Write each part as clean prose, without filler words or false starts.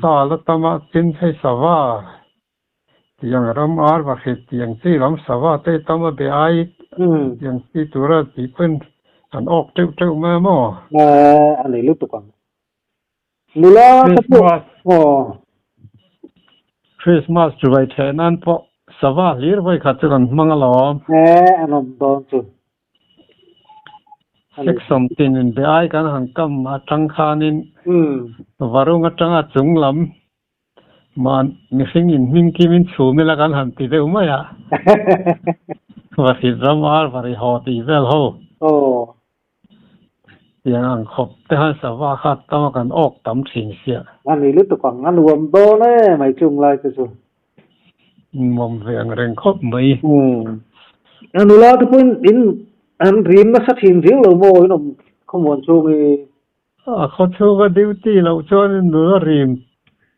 Dal a tam a, tin hei sava tiang ram ar vahrit tiang chi lam sava te tam a be ai tiang chi tura tih pawhin an awk teuh teuh mai a maw? A nei lutuk ang. Nula te pawh aw. Christmas chuai theh nan pawh sava hlir vawi khat chu kan hmang alawm. An awm dawn chu. Section tinin be ai kan han kam atang khanin varung atanga chung lam mah mihring in hming kimin chhum ila kan han ti deuh mai a. Vahrit ram ar vari haw tih vel ho. Tiang ang khawp te khan sava kha tam a kan awk tam thin sia. A ni lutuk ang, a nuam dawn em mai chung lai te chu. Nuam ve ang reng khawp mai. Umm. A nula te pawhin in an rim nasa thin viau lo maw in awm khawmuan chhung hi. A khaw chhunga duty loh chuan in nula rim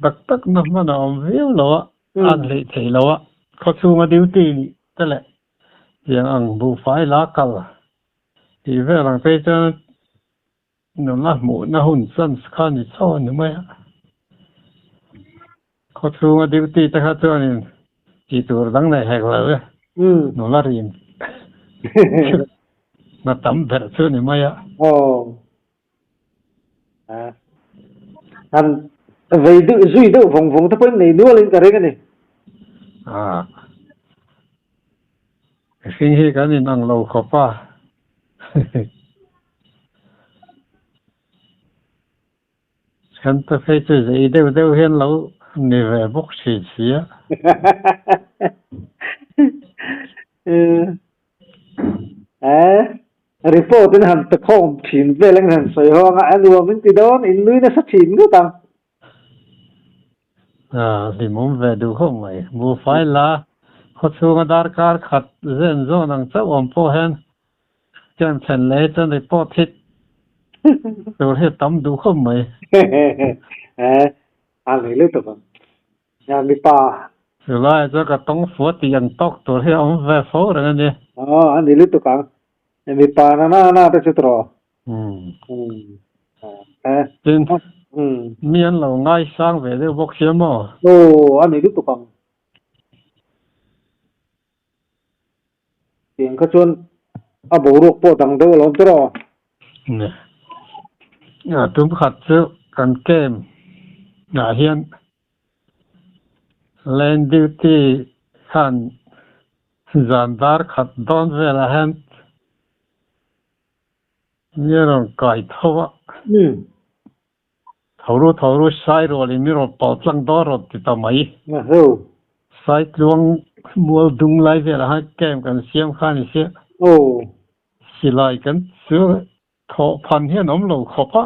tak tak na hman a awm viau lo a, a an hleih theih lo a, khaw chhunga duty nih te leh tiang ang buhfai la kal Tih vel ang phei chuan nula hmuhna hun chance kha ni chauh a ni mai a. Khawchhunga duty te kha chuanin tih tur dang nei hek lo e. Nula rim hna tam ber chu a ni mai a. Aw. Han vei deuh zui deuh vawng vawng te pawhin nei nualin ka ring a ni. Ah. Mihring hi kan inang lo khawp a. Then te phei chu zei deuh deuh hian lo ni ve bawk thin si a. Report in han pe khawm thin vel ang han sawi ho anga a nuam in ti dawn in nui nasa thin ngawt ang. Hlimawm ve duh khawp mai. Buhfai la khawchhunga darkar khat zen zawn ang chauh awm pawh hian camp thlen leh chuan report hi tur hi a tam duh khawp mai. A nei lutuk ang. Nia mipa. Chulaiah chuan ka tawng fuh a tih ang tawk tur hi a awm ve fo reng a ni. Aw, a ni lutuk ang. Mipa na na na te chu tawh. Tin, mi an lo ngaisang ve deuh bawk sia maw? Aw, a ni lutuk ang. Tiang kha chuan a boruak pawh dang deuh alawm tawh rawh. Ni. A tum khat chu kan camp ah hian land duty khan zan dar khat dawn velah hian mi a rawn kai tho a. Thoru thoru sai rualin mi rawn pal tlang dawn rawn ti ta mai. Sai tluang mual dung lai velah khan camp kan siam kha a ni sia. Silai kan chu thawh phan hian awm lo khawp a.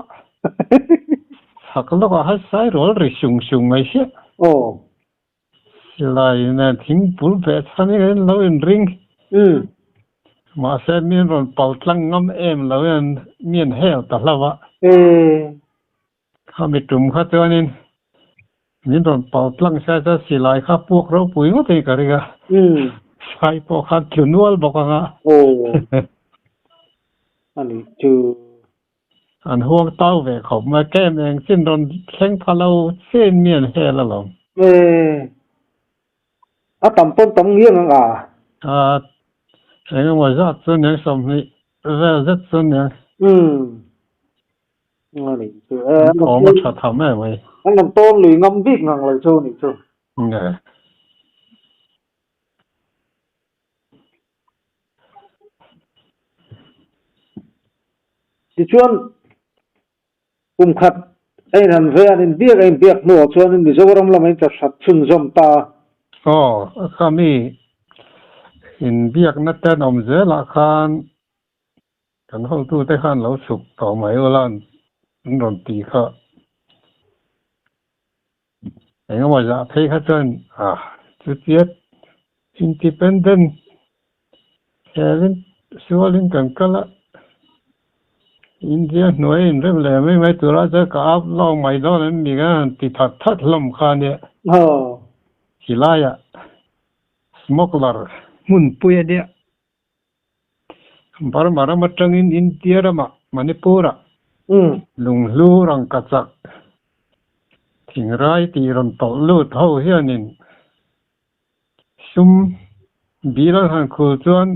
Chhak lawkah khan sai rual ri sung sung mai sia. Silai nen thing bul beh chhan hi kan lo inring. Mahse mi an rawn pal tlang ngam em lo hian mi an hel ta hlauh a. Khami tum kha chuanin min rawn pal tlang sia chuan silai kha puak ropui ngawt in ka ring a. Sai pawh khan tlu nual bawk ang a. An huang tau ve khawp mai, kem eng chin rawn thleng pha lo chin mi an hel alawm. E, a tam pawn tam ngiang ang a. A, eng emaw zat chu niang 20 vel zet chu niang. Umm, a nih chu. E, an awm a tha tham em mai. An rawn tawn lui ngam bik ngang lo chu nih chu. Nge. Tichuan, kum khat a inhan ve an inbiak a inbiak hnuah chuanin Mizoram lama in chahrat chhunzawm ta a. Aw, kha mi inbiakna te an awm zelah khan kan hotute khan lo chhuk tawh mai ula an rawn ti kha. Engemaw zah phei kha chuan ah chutia independent helin sualin kan kal a, India hnuai inrem leh mai mai turah chuan ka up lawk mai dawn em ni ka han ti that that hlawm kha ania. Khilaiah smuggler hmunpui ania Burma ram atangin India ramah Manipur-ah lunghlu rangkachak. Thingrai tih rawn tawlh lut ho hianin sum bil an han khul chuan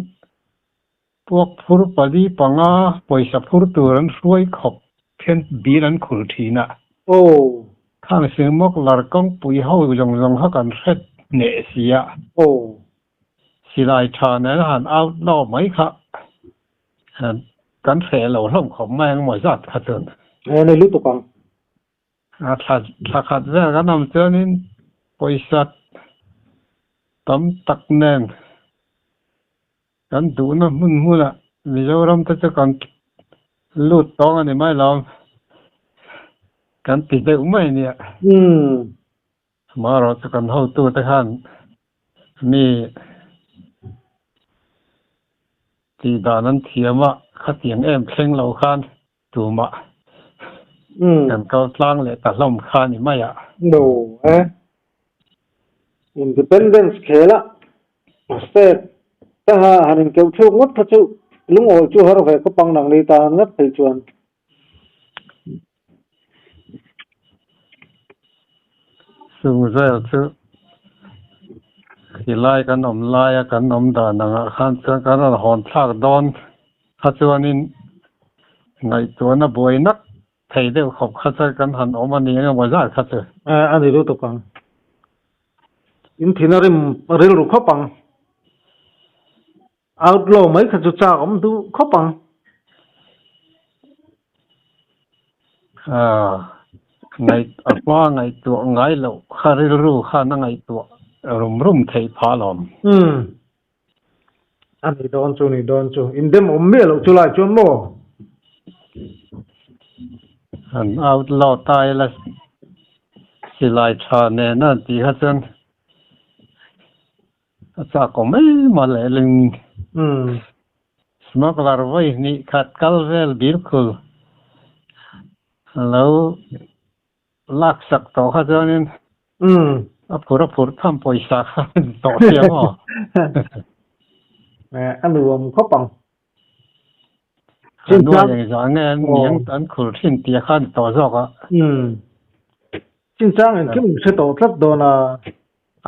puak phur pali panga pawisa phur tur an hruai khawp hian bil an khul thin a. Aw. Khang singmawk lar kawngpui ho zawng zawng kha kan hre hneh si a. Aw. Silai tha nen a han outlaw mai kha kan hreh lo hlawm khawp mai ang maw zat kha chuan. He nei lutuk ang. A thla thla khat vel kan awm chuanin pawisa tam tak nen kan duhna hmun hmunah Mizoram te chu kan lut tawng a ni mai lo, kan ti deuh mai a nia. Amaherawh chu kan hotute khan mi tih dan an thiam a, khatiang em thleng lo khan tumah kan kal tlang leh ta hlawm kha a ni mai a. No e. Independence khela state te ha han inkeuh thluk ngawt kha chu lungawi chu har ve khawp ang nang ni tan ngat phei chuan. Chung vel chu khilai kan awm laia kan awm dan angah khan chuan kan rawn hawn thlak dawn kha chuanin ngaihtuahna buai nak thei deuh khawp kha chuan kan han awm a ni engemaw zat kha chu. A ni lutuk ang. In thin a rim rilru khawp ang. Outlaw mai kha chu chak awm duh khawp ang. Ngaih a hma ngaihtuah ngai loh kha rilru khan a ngaihtuah rum rum theih phah alawm. Umm. A ni dawn chu ni dawn chu. Indem awm miah loh chu lai chuan maw? An outlaw ta ila silai tha nena tih kha chuan A chak awm em a lehling. Smuggler vawi hnih khat kal vel bil khul a lo lak sak tawh kha chuanin a phur a phur tham pawisa kha a ni tawh sia maw? A nuam khawp ang. A nuai engzah nge an niang an khur thin tih kha a ni tawh zawk a. Chinchang engkim in hre tawh tlat dawn a.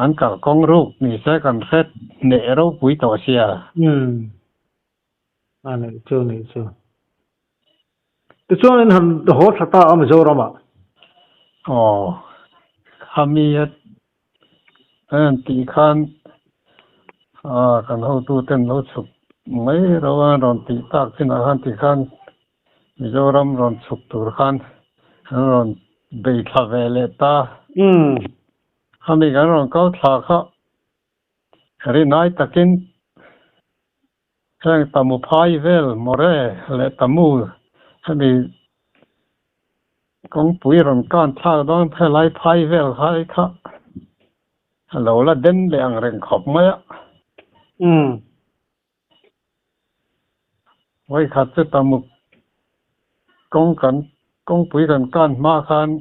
An kalkawng ruk ni se kan hre hneh ropui tawh sia. Umm. A nih chu nih chu. Tichuan in han haw thla ta a Mizoram ah. Aw. Khami a an tih khan ah kan hotu ten lo chhuk mai ro a rawn tih tak chinah khan ti khan Mizoram rawn chhuk tur khan an rawn bei thla ve leh ta. Khami kan rawn kal thla kha rinai takin heng tamu phai vel mawre leh tamu hemi kawngpui rawn kan thlak dawn helai phai vel khai kha a lo la den leh ang reng khawp mai a. Vawikhat chu tamu kawng kan kawngpui kan kan hma khan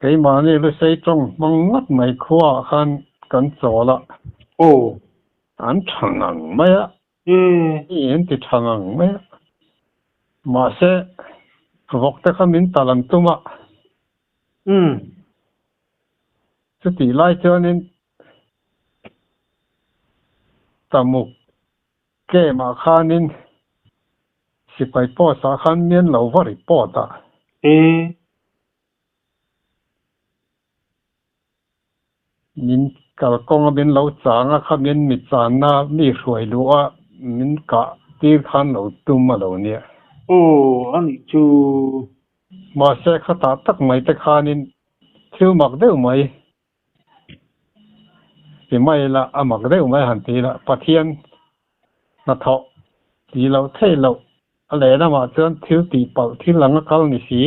Keimahni lusei tawng hmang ngawt mai khuaah khan kan chawl a. Aw. An tha ngang mai a. Mi an ti tha ngang mai a. Mahse, vawk te kha min tal an tum a. Chutih lai chuanin Tamuk Camp-ah khanin sipai post-ah khan mian lo va report a. Min kalkawnga min lo chang a, kha min mi channa mi hruai luh a min kah tir khan lo tum a lo nia. Aw, a nih chu. Mahse, khatah tak mai te khanin thil mak deuh mai ti mai la, a mak deuh mai han ti la, Pathian hnathawh ti loh theih loh a lehlamah chuan thil tih palh thil anga kal ni si.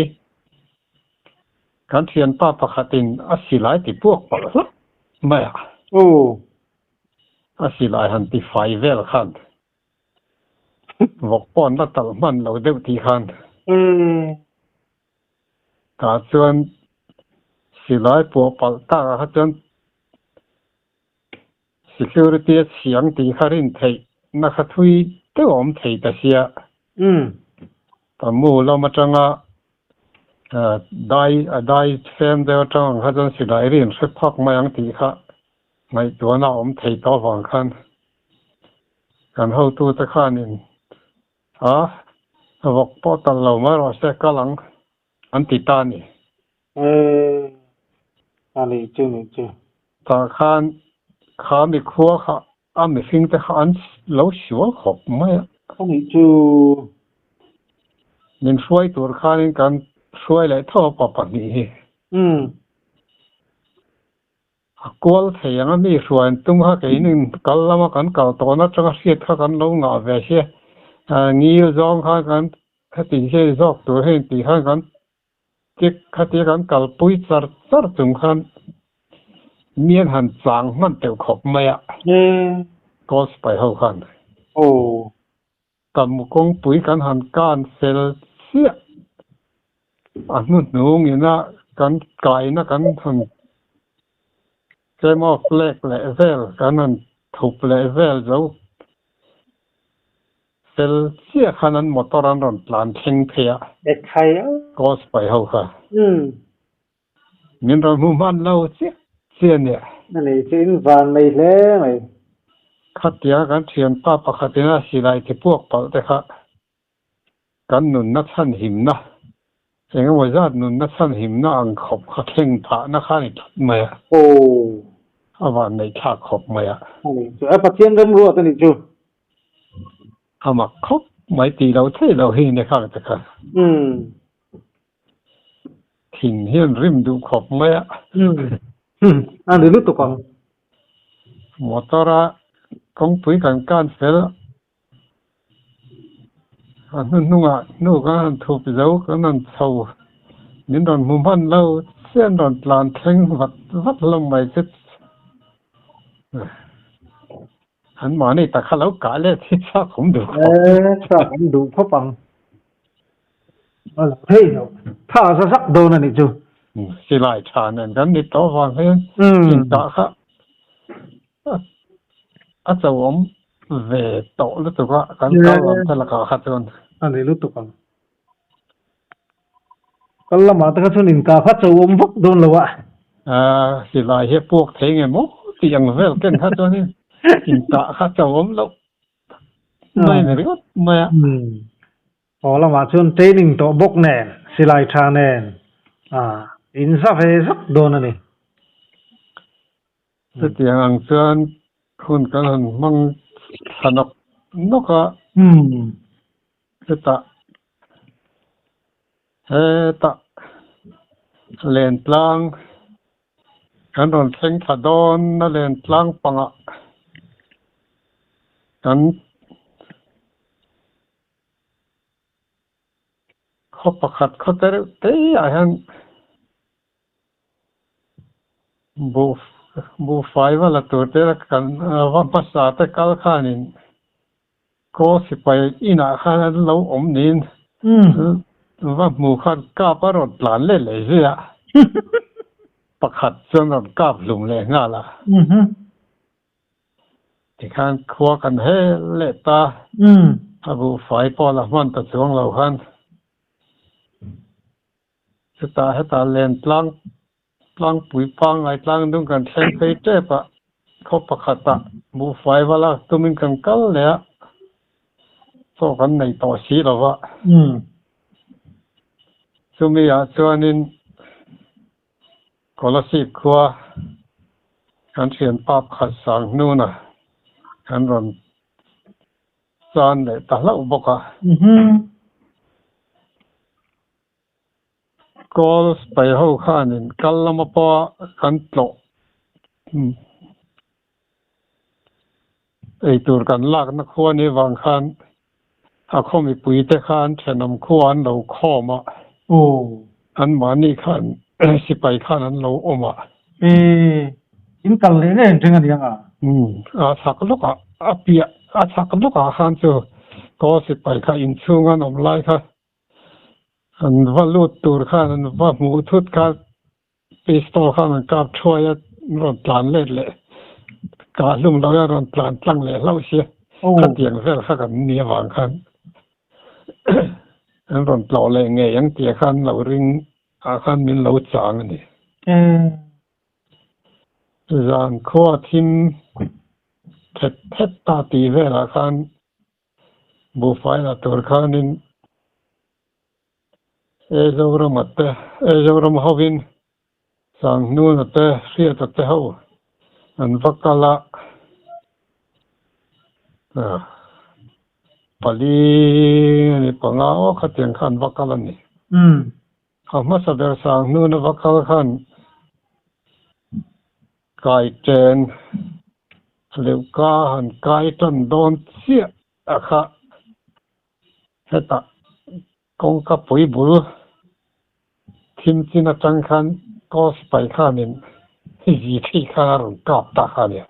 Kan thianpa pakhatin a silai ti puak palh hlauh mai a. A silai han ti fai vel khan vawk pawn la talh hman lo deuh tih khan. Tah chuan silai puah palh tak ah kha chuan security a chhiang tih kha rin theih na kha thui deuh a awm thei ta sia. Tamu lam atanga Dai a dai fem deuh atang ang kha chuan silai ri an hre phak mai ang tih kha ngaihtuahna a awm thei tawh avang khan kan hotute khanin a vawk pawh talh lo mai rawh se kal ang an ti ta a ni. Eee a nih chu nih chu. Tah khan kha mikhua kha a mihring te kha an lo sual khawp mai a. A nih chu. Min hruai tur khanin kan hruai leh tho a pa pahnih hi. Umm. A kual thei ang a mi hruai an tum kha keinin kal lama kan kal tawhna atanga hriat kha kan lo ngah ve sia. Ngil zawng khan kan heti hian zawk tur hi tih khan kan Tik khatia kan kalpui char char chung khan mi an han chang hman teuh khawp mai a, Kawl sipai ho khan. Ka mu kawngpui kan han kan fel chiah a hnuhnung ina kan kaina kan han tlem off lek leh vel kan han thup leh vel zo Fel chiah khan an motor an rawn tlan thleng phei a. Ekhai a. Kawl sipai ho kha. Min rawn hmu hman lo chiah chiah nia. A nei chu in van mai hle mai. Khatia kan thianpa pakhatin a silai ti puak palh te kha kan nunna chhanhimna eng emaw zat nunna chhanhimna ang khawp kha thleng phahna kha a ni tlat mai a. Aw. A van neih thlak khawp mai a. A nei chu a Pathian remruat a nih chu. A mak khawp mai tih loh theih loh hi ni khang te kha. Thin hian rim duh khawp mai a. A ni lutuk ang. Motor a kawngpui kan kan fel a hnuhnungah hnu kan han thup zo kan han chho min rawn hmu hman lo chian rawn tlan thleng vat vat hlawm mai chu. An mahni tak kha lo kah let hi chak awm duh khawp. E, chak awm duh khawp ang. A lo thei lo. Tha za zak dawn a nih chu. Silai tha nen kan ni tawh vang hian inkah kha a cho awm ve tawh lutuk a, kan kal lam te lakah kha chuan. A ni lutuk ang. Kal lamah te kha chuan inkah kha cho awm vak dawn lo a. Silai hi a puak thei nge maw tih ang vel ken kha chuanin inkah kha cho awm loh mai ni ringawt mai a. Haw lamah chuan training tawh bawk nen, silai tha nen in za ve zak dawn a ni. Chutiang ang chuan hun kan han hmang thla nawk nawk a, chutah hetah lentlang kan rawn thleng thla dawn a lentlang pangah kan khaw pakhat khaw te reuh te ah hian Buh buhfai va la tur te kan va hmasa te kal khanin kaw sipai inah khan an lo awm niin va hmu khan kap a rawn tlan leh leh zui a, pakhat chuan rawn kap hlum leh nghal a. Tikhan khua kan hel leh ta, a buhfai pawh la hman ta chuang lo khan. Chutah hetah len tlang tlangpui pangngai tlang dung kan thleng phei tep a, khaw pakhatah buhfai va lak tumin kan kal leh a, chaw kan nei tawh si lo va. Chumi ah chuanin Kolasib khua kan thianpa pakhat sang hnuna kan rawn chan leh ta hlauh bawk a. Kawl sipai ho khanin kal lama pawha kan tlawh eitur kan lakna khua ni vang khan a khaw mipuite khan thenawm khua an lo khawm a, anmahni khan sipai khan an lo awm a. In kal leh ngei an ring a ni ang a? A chhak lawkah a piah a chhak lawkah khan chu kawl sipai kha inchhung an awm lai kha An va lut tur khan an va hmuh thut kha pistol khan an kap thuai a, an rawn tlan let leh kah hlum lo hian rawn tlan tlang leh hlauh sia. Khatiang vel kha kan ni avang khan an rawn tlawh leh ngei ang tih khan lo ring. Ah khan min lo chang a ni. Zan khua thim thet thet ta tih velah khan buhfai la tur khanin Eizorama te, Eizoram hovin Sanghnuna te, Hriata te ho an va kal a, pali a ni panga aw khatiang kha an va kal a ni. A hmasa ber Sanghnuna va kal khan kai chen leuhka han kai tan dawn chiah a kha hetah kawngka pui bul thim chin atang khan kawl sipai khanin zi thei khan a rawn kap ta kha a nia.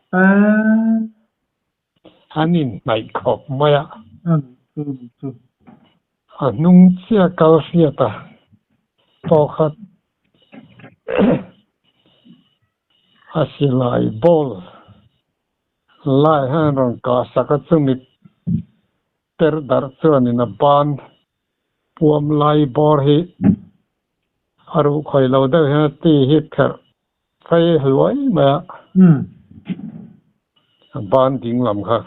An inhnaih khawp mai a. A hnung chiah kal hriat a pawh kha a silai ball lai hian rawn kah sak a chumi per darh chuanin a ban puam lai bawr hi a ruh khawih lo deuh hian a ti hi pherh phei hluai mai a, a ban ding lam kha.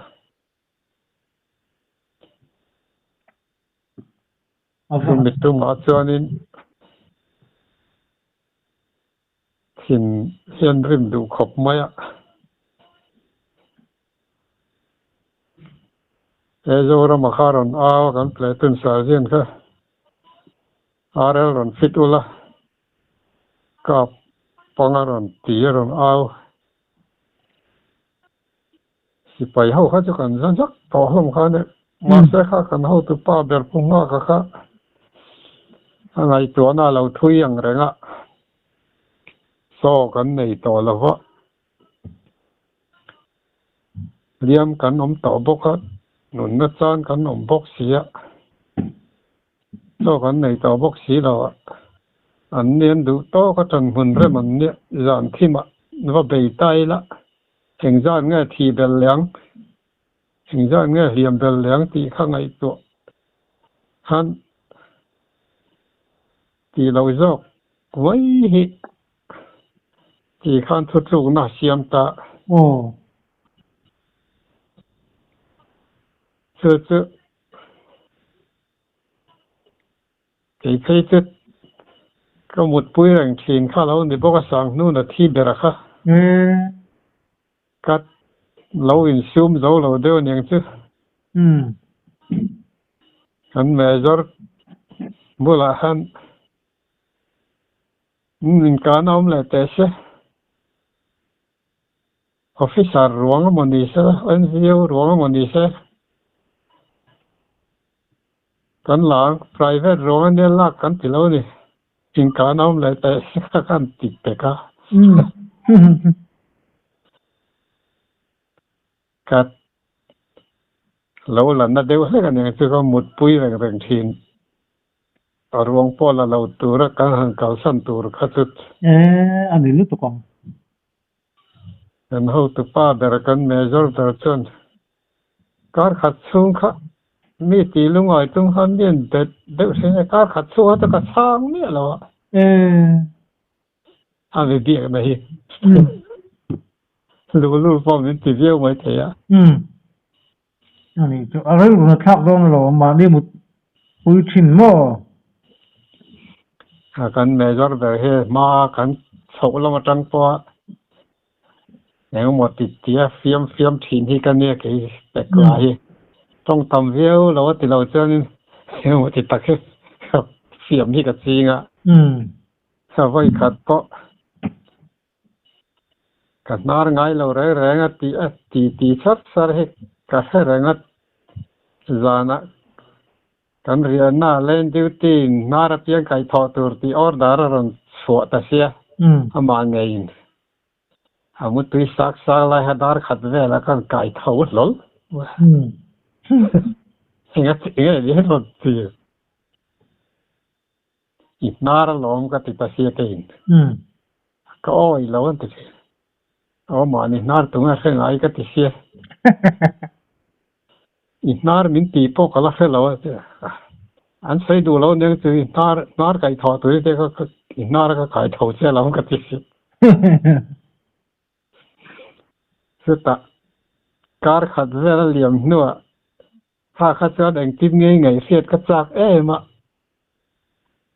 Chumi tumah chuanin thin hian rim duh khawp mai a. He Zorama kha rawn au a kan platoon sergeant kha RL rawn fit ula kap panga rawn ti a rawn au. Sipai ho kha chu kan za zak tawh hlawm kha ania. Mahse kha kan hotupa ber pu nghaka kha a ngaihtuahna a lo thui ang reng a, saw kan nei tawh lo va. Hliam kan awm tawh bawk a, nunna chan kan awm bawk si a, chaw kan nei tawh bawk si lo a, an ni an duh tawk a ṭan hmun rem an nia, zan thimah va bei ta ila, engzat nge thih belh leh ang, engzat nge hliam belh leh ang tih kha ngaihtuah khan tih lo zawk mai hi. Tih khan thutlukna a siam ta. Aw. Chu chu kei phei chu ka mutpui reng thin kha lo ni bawk a, Sanghnuna thi ber a kha. Ka lo insum zo lo deuh aniang chu. Kan Major bulah khan Inkahna awm leh teh se. Officer ruang emaw ni se, NGO ruang emaw ni se, kan la ang. Private ruang ania lak kan ti lo a ni. Inkahna awm leh teh se kha khan ti pek a. Ka lo la na deuh hlek aniang chu ka mutpui reng reng thin. A ruang pawh la lo tura kan han kalsan tur kha chu. E, a ni lutuk ang. Kan hotupa ber kan major ber chuan kar khat chhung kha mi tih lungawi tum khan mi an bet deuh thin a, kar khat chhung kha chu ka chhang miah lo a. E. A mi biakna hi luhlul pawh min ti viau mai thei a. Ani chu a rilru na thlak dawn lo mahni mut pui thin maw? A kan major ber hi hma kan chhoh lam atang pawha engemaw ti tia fiam fiam thin hi ka nia kei pek la hi tawng tam viau lo a ti lo chuanin engemaw ti tak hi fiam hi ka ching a. Vawi khat pawh Ka hnar ngai lo reng reng a tih a ti ti char char hi ka hre reng a, zanah kan riahna lane duty in hnar apiang kaihthawh tur tih order a rawn chhuah ta sia, amah ngeiin a mutui sak sak lai kha dar khat velah khan kai tho hlawl. Enga nge ni rawn ti? I hnar alawm ka ti ta sia keiin. Ka awi lo an ti thin. Aw mahni hnar tunga hre ngai ka ti sia. I hnar min tih pawh ka la hre lo a ti a. An sawi duh lo aniang chu i hnar hnar kaih thawh tui te kha i hnar ka kai tho che lo ka ti si. Chutah kar khat vel a liam hnuah kha kha chuan engtin nge ngaihhriat ka chak em a,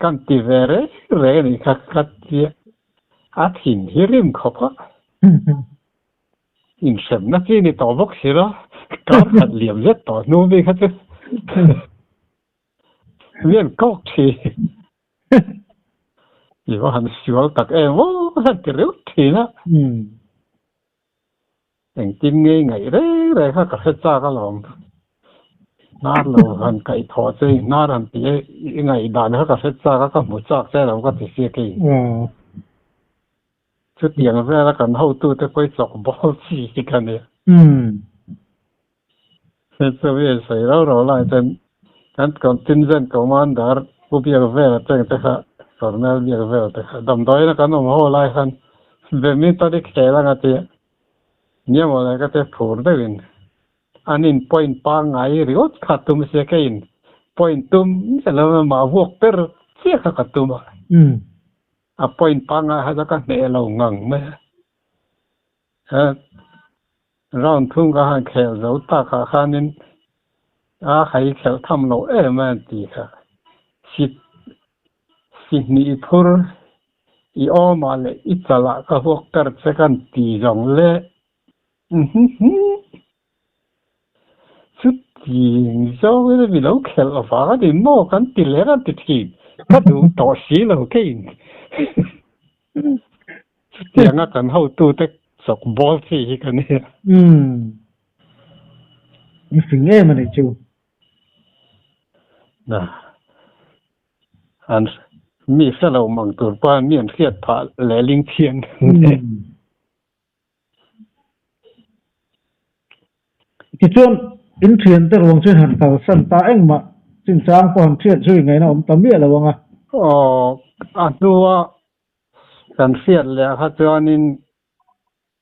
kan ti ve reng reng a nih kha ka tia a thin hi rim khawp a. Inhremna chi ni tawh bawk si lo, kar khat liam zet tawh hnu mi kha chu mi an kawk thin. I va han sual tak em aw han ti reuh thin a. Engtin nge i ngaih reng reng kha ka hre chak alawm. Hnar lo han kaih thawh che i hnar han tih e i ngaih dan kha ka hre chak a ka hmu chak che lo ka ti sia kei. Chutiang vela kan hotute pawh i chawk bawl chi hi ka nia. Chumi a sawi rau rau lai chuan kan contingent commander Pu Biakvela cheng te kha, Colonel Biakvela te kha damdawiin a kan awm ho lai khan badminton i khel anga tia nia mawle ka te phur deuhin an in point pangngai ringawt kha tum sia keiin point tum miah lo amah vuak per chiah kha ka tum a. A point pangngai kha chu ka hneh lo ngang mai a. He round thum ka han khelh zo takah khanin a hai khelh tham loh em a tih kha. Si si hnih phur i awmah leh i chalah ka huak ber che kan ti zawng le. Chuti zawngin a mi lo khelh avang a ni maw kan ti leh kan ti thin, ka duh tawh si lo keiin. Chutianga kan hotute chawk bawl chi hi ka nia. Umm, i fing em a nih chu. Na, an mi hre lo mang tur pawh mi an hriat phah lehling thian. Tichuan, in thiante ruang chu han kalsan ta engmah chinchang pawh han hriat zui ngaihna awm ta miah lo ang a. Aw, a hnua kan hriat leh kha chuanin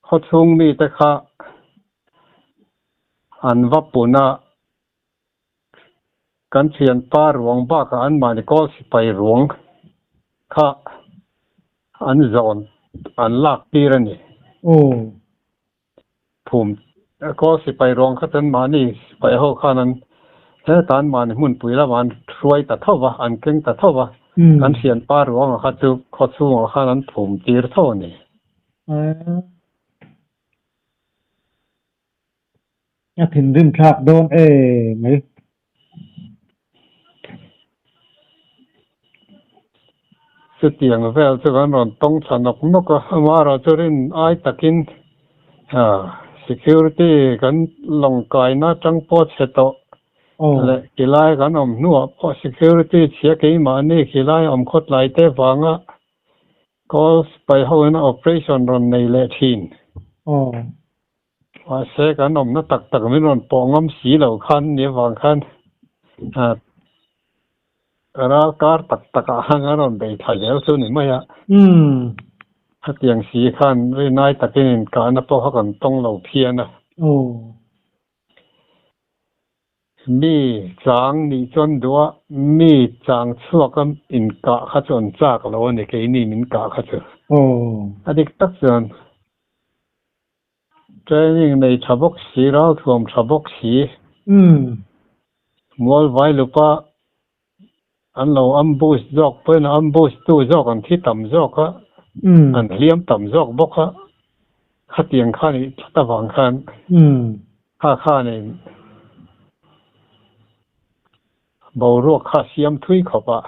khawchhung mite kha an va pun a, kan thianpa ruang bakah anmahni kawl sipai ruang kha an zawn an lak tir a ni. Aw. Phum kawl sipai ruang kha chuan mahni sipai ho khan an heta anmahni hmunpui lamah an hruai ta tho va, an keng ta tho va, kan thianpa ruangah kha chu khawchhungah khan an phum tir tho a ni. A thinrim thlak dawn e mai. Chutiang vel chu kan rawn tawng thla nawk nawk a, amaherawhchu rin ai takin security kan lawng kaina atang pawh chhe tawh leh khilai kan awm hnuah pawh security chhia keimahni khilai awm khawtlai te vanga call sipai hoin operation rawn nei leh thin. Mahse kan awmna tak tak min rawn pawh ngam si lo khan ni avang khan ral kar tak takah khan kan rawn bei thla zel chu ni mai a. Khatiang si khan rinai takin inkahna pawh kha kan tawng lo phian a. Mi chang nih chuan duh a, mi chang chhuak a inkah kha chu an chak lo a ni, keini min kah kha chu. A dik tak chuan. Training nei tha bawk si, ralthuam tha bawk si. Mualvai lupa an lo ambush zawk pawhin a ambush tu zawk an thi tam zawk a, an hliam tam zawk bawk a, khatiang kha nih tlat avang khan kha khanin boruak kha a siam thui khawp a.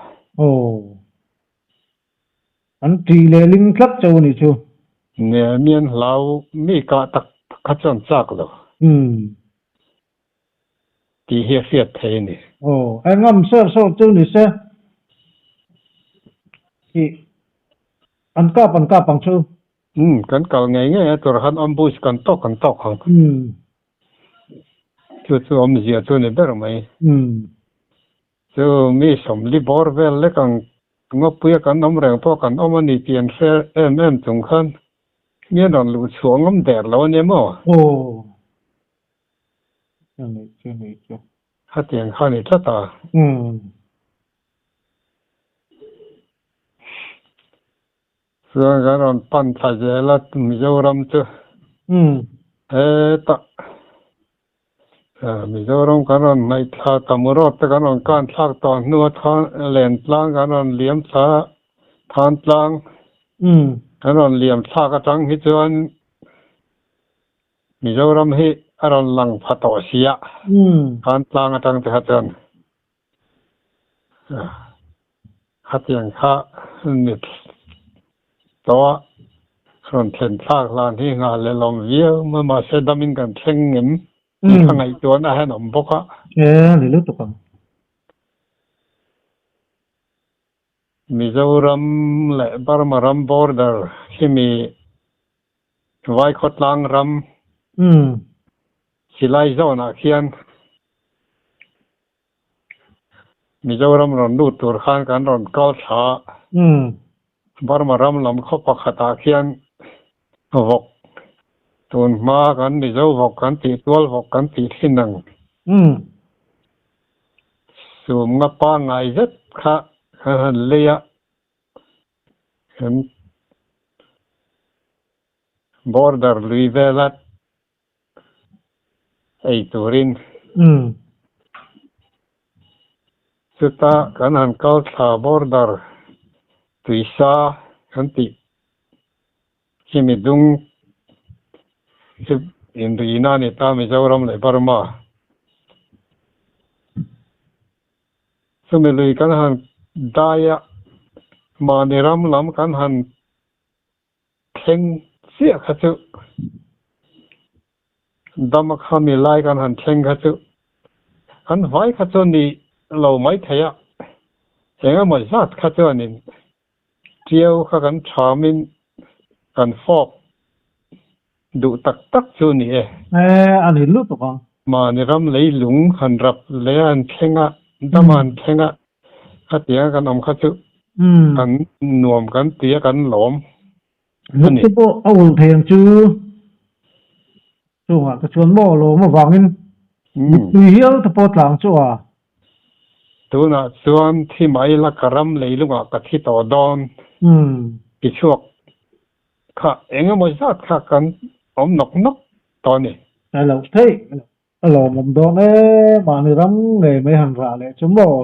An tih leh ling tlat cho a nih chu. Nge mian hlau mi kah tak tak kha chuan chak lo. Tih hi a hriat thei a ni. Aw, a ngam ser sawr chu ni se. Ih, an kap an kap ang chu. Umm, kan kal ngei ngei a tur khan ambush kan tawk kan tawk ang. Chu chu awmzia chu ni ber mai. Chu mi sawmli bawr vel lek ang ngawpuia kan awm reng pawh kan awm a ni tih an hre em em chung khan mi an rawn luh chhuah ngam der lo a nia maw? Aw. A nih chu, a nih chu. Khatiang kha a ni tlat a. Umm. Chuan kan rawn pan thla zel a Mizoram chu hetah Mizoram kan rawn hnaih thla Tamu road te kan rawn kan thlak tawh hnua than Lentlang kan rawn liam thla Thantlang kan rawn liam thlak atang hi chuan Mizoram hi a rawn lang pha tawh si a, Thantlang atang te kha chuan khatiang kha ni tawh a, rawn thlen thlak hlan hi nghah leh lawm viau mai mahse damin kan thleng ngem tih kha ngaihtuahna hian awm bawk a. E, ni lutuk ang. Mizoram leh Burma ram border khimi Vaikhawtlang ram silai zawnah khian Mizoram rawn lut tur khan kan rawn kal thla a. Burma ram lam khaw pakhatah khian vawk tun hma kan Mizo vawk kan tih tual vawk kan tih thin ang. Sumna pangngai zet kha kan han lei a. Kan border lui vela ei turin chuta kan han kal thla border tuisa kan tih khimi dung khi inrina a ni ta Mizoram leh Burma. Chumi lui kan han dai a, mahni ram lam kan han thleng chiah kha chu dam a khami lai kan han thleng kha chu kan vai kha chu ni lo mai thei a, eng emaw zat kha chuanin Ṭiau kha kan ṭhamin kan fawk duh tak tak chu ni e. E, a ni lutuk ang. Mahni ram leilung han rap leh a han thleng a, dam a han thleng a, khatianga kan awm kha chu kan nuam kan ti a, kan lawm a ni. Lungte pawh a ulh thei ang chu. Chungah te chuan maw lawm avangin mittui hial te pawh tlang chu a. Tunah chuan thi mai la ka ram leilungah ka thi tawh dawn ti chhuak kha eng emaw zat kha kan awm nawk nawk tawh a ni. A loh theih a lawmawm dawn e, mahni ram ngei mai han rah leh chu maw.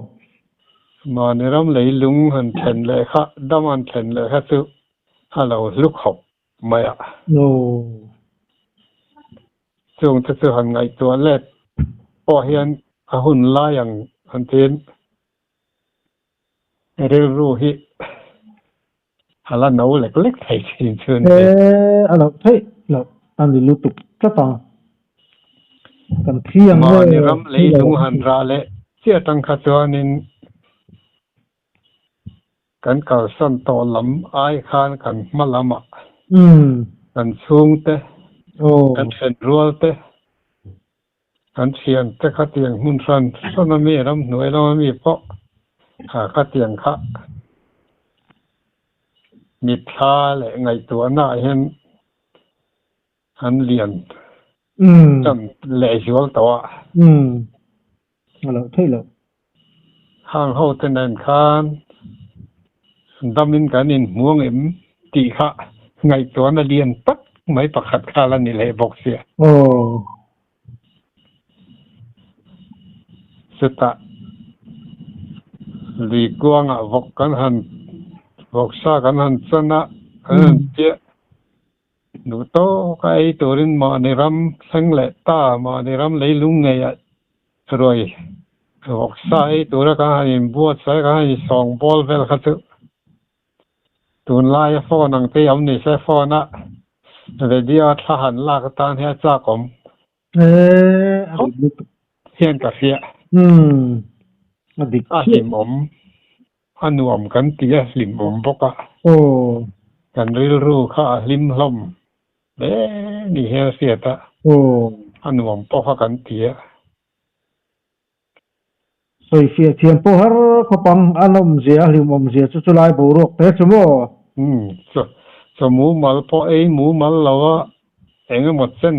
Mahni ram leilung han thlen leh kha, dam han thlen leh kha chu a lo hlu khawp mai a. Chung te chu han ngaihtuah let pawh hian a hun lai ang han tiin rilru hi a la no lek lek thei thin chu a ni. He a loh theih loh a ni lutuk tlat ang. Kan thi ang nge. Mahni ram leilung han rah leh chiah atang kha chuanin Kan kalsan tawh lam ai khan kan hma lamah kan chhungte, kan thenrual te, kan thiante khatiang hmun hran hran a mi, ramhnuai lama mi pawh khatiang kha mitthla leh ngaihtuahna ah hian an lian tan lehzual tawh a. A loh theih loh. Hang ho te nen khan damin kan inhmu ang em tih kha ngaihtuahna lian tak mai pakhat kha la ni leh bawk sia. Aw. Chutah lui kuangah vawk kan han vawksa kan han chan a, kan han chiah. Duh tawk a ei turin mahni ram thleng leh ta, mahni ram leilung ngeiah ruai vawksa ei tura kan han inbuatsaih, kan han insawngbawl vel kha chu tunlaia phone ang te hi awm ni se, phone a video a thla han lak atan hian a chak awm khawp hian ka hria. A hlimawm. A nuam kan ti a hlimawm bawk a. Kan rilru kha a hlim hlawm hle ni hian a hriat a. A nuam pawh kha kan ti a. Sawifiah thiam pawh har khawp ang, a nawmzia, a hlimawmzia chu chulai boruak te chu maw? Umm, chaw mumal pawh ei mumal lo a, eng emaw chen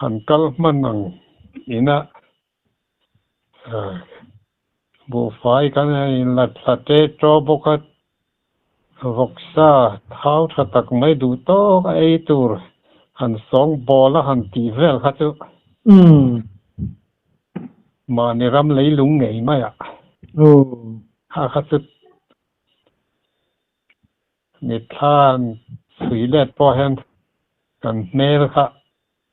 han kal hman ang ina Buhfai kan han inla thla te ṭaw bawk a, Vawksa thau tha tak mai duh tawk a ei tur han sawng bawl a han tih vel kha chu mahni ram leilung ngei mai a kha kha chu mitthla chhui let pawh hian kan hmel kha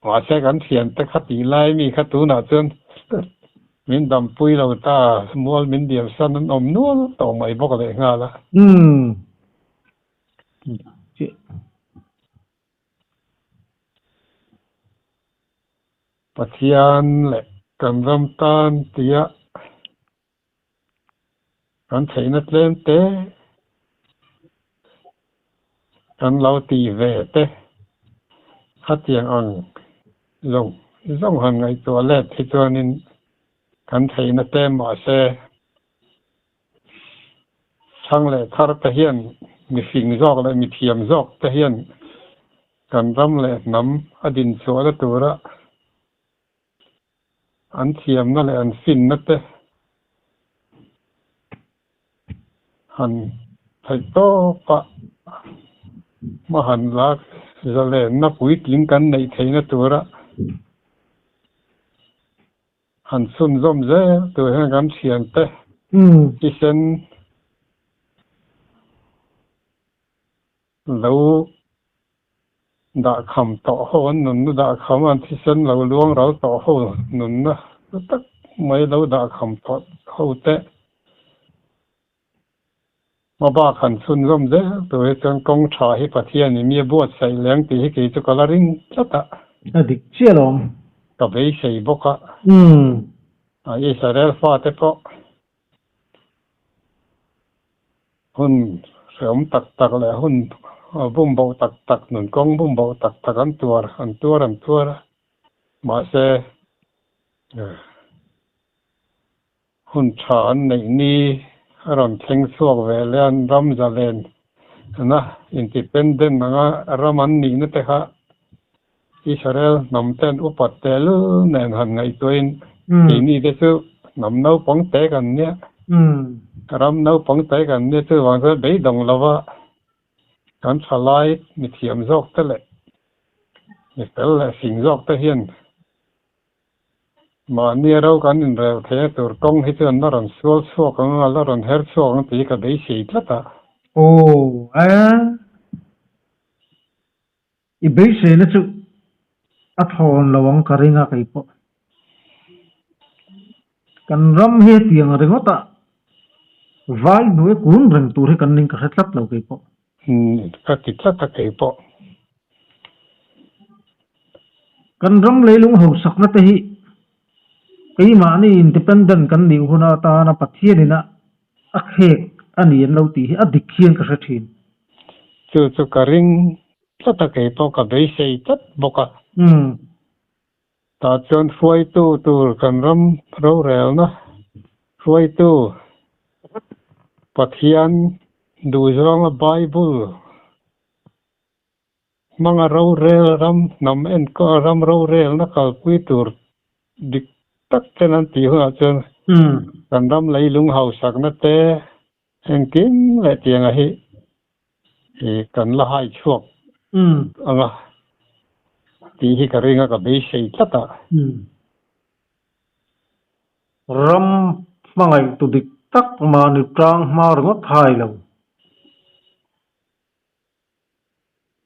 mahse kan thiante kha tih lai mi kha tunah chuan min dampui lo ta mual min diam san an awm nual tawh mai bawk leh nghal a. Pathian leh kan ram tan tia Kan theihna tlem te kan lo ti ve te khatiang ang zawng zawng han ngaihtuah let hi chuanin kan theihna tlem mahse chhang leh thar te hian mifing zawk leh mithiam zawk te hian kan ram leh hnam a dinchhuahna tura An thiamna leh an finna te han theih tawp a, hma han lak zalenna puitling kan neih theihna tura han chhunzawm zel tur hian kan thiante thisen Lo dah kham tawh ho an nunna dah kham a, an thisen lo luang ral tawh ho nunna hlu tak mai lo dah kham tawh ho te hma bak han chhunzawm zel tur hi chuan kawng tha hi Pathian in mi a buatsaih leng tih hi kei chu ka la ring tlat a. A dik chiah lo. Ka beisei bawk a. Israel fate pawh Hun hreawm tak tak leh hun bumboh tak tak, nunkawng bumboh tak tak an tuar, an tuar an tuar a. Mahse, hun tha an neih ni a rawn thleng chhuak ve leh an ram zalen na independent anga ram an nihna te kha Israel hnam ten upat tehlul nen han ngaihtuahin keini te chu hnam naupang te kan nia, ram naupang te kan nia chuvang chuan beidawng lova kan thalai mithiam zawk te leh mifel leh fing zawk te hian mahni ro kan inrel theih tur kawng hi chuan la rawn sual chhuak ang a, la rawn her chhuak ang tih hi ka beisei tlat a. Aw a. I beiseina chu a thawn lo ang ka ring a kei pawh. Kan ram hi hetiang ringawt a vai hnuai kun reng tur hi kan ning ka hre tlat lo kei pawh. Umm ka ti tlat a kei pawh. Kan ram leilung hausakna te hi keimahni independent kan nih hun atana Pathianin a a khek a ni an lo tih hi a dik hian ka hre thin. Chu chu ka ring tlat a kei pawh ka beisei tlat bawk a. Tah chuan hruaitu tur kan ram rorelna hruaitu Pathian duhzawnga Bible Hmanga rorel ram hnam enkawl ram rorelna kalpui tur dik tak ten an tih hunah chuan kan ram leilung hausakna te engkim leh tianga hi kan la hai chhuak ang a tih hi ka ring a ka beisei tlat a. Ram hmangaihtu dik tak mahni tang hma ringawt hai lo.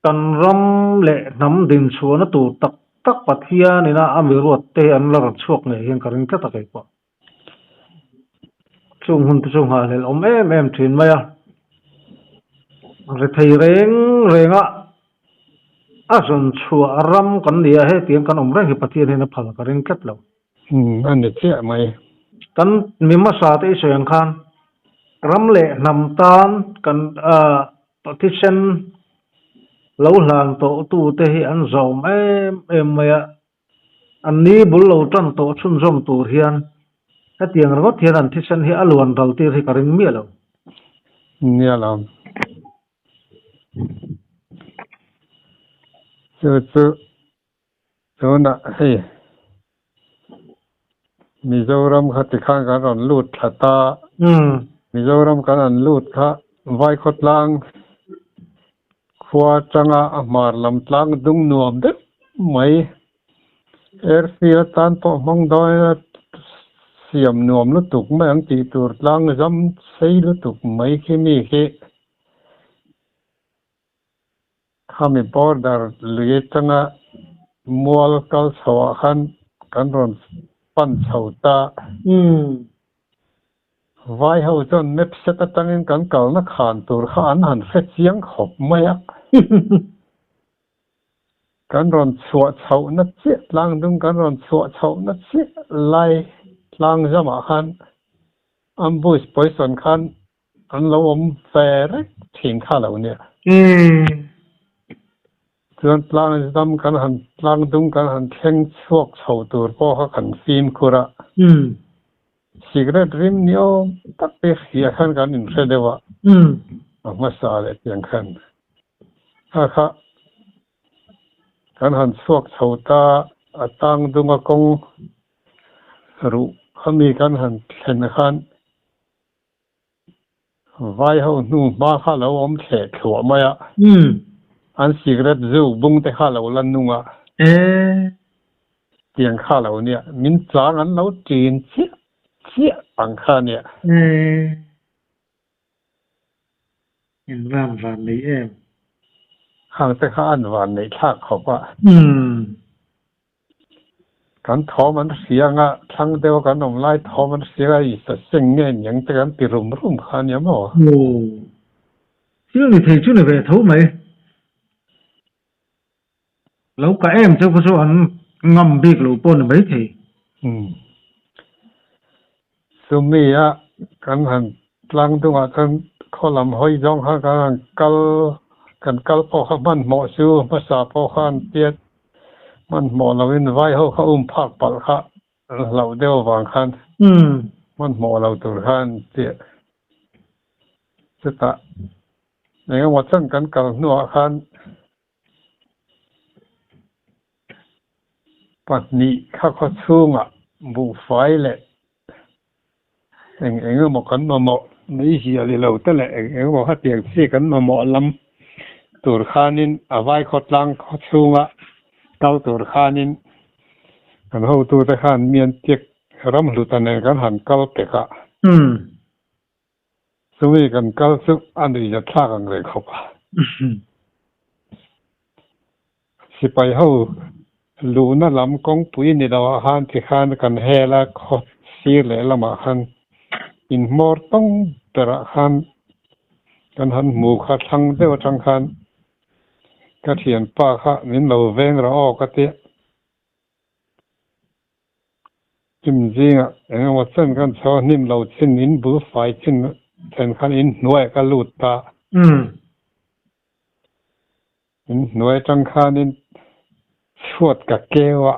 Kan ram leh hnam dinchhuahna tur tak tak Pathianina a mi ruat te hi an la rawn chhuak ngei hian ka ring tlat a kei pawh. Chung hun te chu nghahhlelh awm em em thin mai a. Rethei reng renga a zawn chhuah ram kan ni a, hetiang kan awm reng hi Pathian hian a phal ka ring tlat lo. Umm a ni chiah mai. Kan mi hmasa te i sawi ang khan ram leh hnam tan kan thisen lo hlan tawh tu te hi an zawm em em mai a, an ni bul lo tan tawh chhunzawm tur hian hetiang ringawt hian an thisen hi a luan ral tir hi ka ring miah lo. Nia lo. Chu chu Tunah hei Mizoram kha tikhan kan rawn lut thla ta. Mizoram kan rawn lut kha Vaikhawtlang. Khua atanga a hmar lam tlang dung nuam deuh mai airfield atan pawh hmang dawn ila siam nuam lutuk mai ang tih tur tlang zam sei lutuk mai khi mi khi khami border lui atanga mual kal chho ah khan kan rawn pan chho ta. Vai ho chuan map set atangin kan kalna khan tur kha an han hre chiang khawp mai a. Kan rawn chhuah chhohna chiah tlang dung kan rawn chhuah chhohna chiah lai tlang zamah khan ambush poison khan an lo awm ve reng thin kha lo nia. Chuan tlang zam kan han tlang dung kan han thleng chhuak chho tur pawh kha kan fimkhur a. Cigarette rim ni awm tak te hria khan kan inhre deuh a, a hmasa leh tiang khan kha kha kan han chhuak chho ta a tang dunga kawng ruh kha mi kan han thlen khan vai ho hnu hma kha lo awm thleh thluah mai a, an cigarette zuk bung te kha lo la nung a. Tiang kha lo nia, min chang an lo ṭin chiah chiah ang kha nia. In van van nei em? Khang te kha an van neih thlak khawp a. Kan thawm an hria anga thlang deuh a kan awm lai thawm an hria a i sa seng nge niang te kan ti rum rum kha nia maw? Aw. Thil ni thei chu ni ve tho mai. Lo ka em cheu kha chu an ngam bik lo pawh ni maithei. Umm. Chumi a kan han tlang dungah chuan khaw lam hawi zawng khan kan han kal kan kal pawh kha hmanhmawh chu hmasa pawh kha an tiat hmanhmawh loin vai ho kha um phak palh kha an hlauh deuh avang khan hmanhmawh lo tur khan an tiah chutah engemaw chuan kan kal hnuah khan Pahnih kha khaw chhungah buhfai leh eng eng emaw kan mamawh mai zial i lo te leh eng eng emaw hetiang chi kan mamawh lam tur khanin a vai khawtlang khaw chhunga kal tur khanin kan hotute khan mian tiak ram hluta nen kan han kal pek a. Chumi kan kal chu a nuihzat thlak ang reng khawp a. Sipai ho luhna lam kawngpui ni lo ah khan ti khan kan hel a, khaw sir leh lamah khan inhmawr tawng berah khan kan han hmu kha thlang deuh atang khan ka thianpa kha min lo veng rawh aw ka tia. Hnim zingah eng emaw chen kan chho a, hnim lo chin in bul fai chin then khan in hnuaiah ka lut ta. In hnuai atang khanin chhuat ka keu a,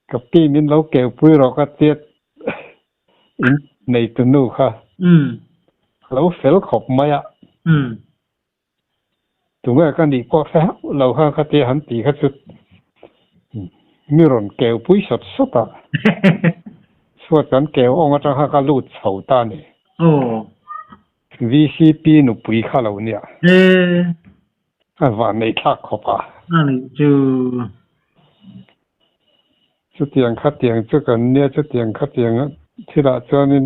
ka pi min lo keu pui rawh ka tia in neitu nu kha a lo fel khawp mai a. Tunge ka nih pawh hre hauh lo kha ka tia han tih kha chu mi rawn keu pui sawt sawt a, chhuat kan keu awng atang kha ka lut chho ta a ni. VCP nupui kha lo nia. A van nei thlak khawp a. Chutiang khatiang chu kan nia, chutiang khatiang thilah chuanin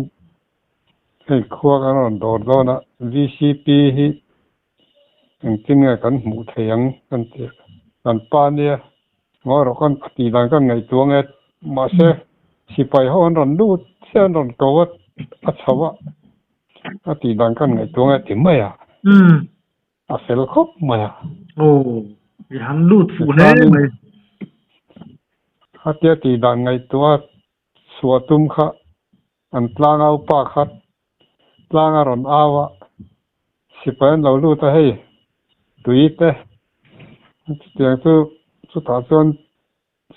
Hei khua kan rawn dawr dawn a, VCP hi engtin nge kan hmuh thei ang kan ti a, kan pa nia ngawi rawh kan tih dan kan ngaihtuah nge mahse sipai ho an rawn lut chiah an rawn ko a a chho a, a tih dan kan ngaihtuah nge ti mai a, a fel khawp mai a. Aw, i han lut fuh hle mai. Khatia tih dan ngaihtuah chhuah tum kha An tlangau pa kha tlang a rawn au a, sipai an lo lut a hei tui te chutiang chu chutah chuan